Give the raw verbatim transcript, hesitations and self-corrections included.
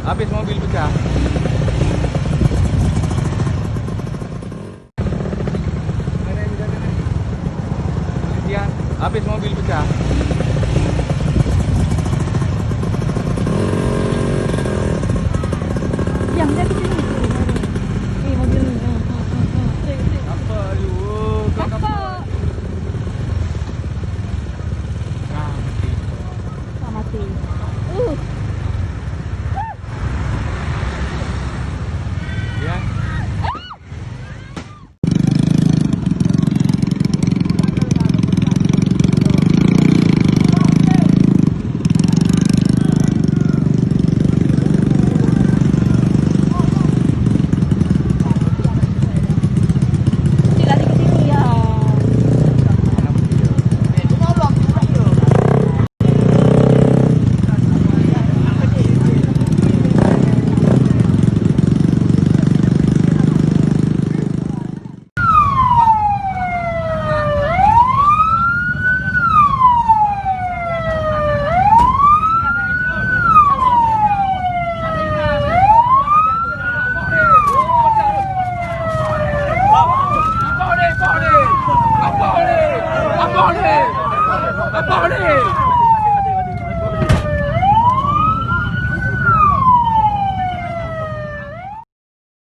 Habis mobil pecah. Kemudian, habis mobil pecah. Yang dia ke sini. Eh, mobil ni. Ha, ha, ha, ha. Apa you? Apa? Nah, mati. Ah, mati. Uh. Ya.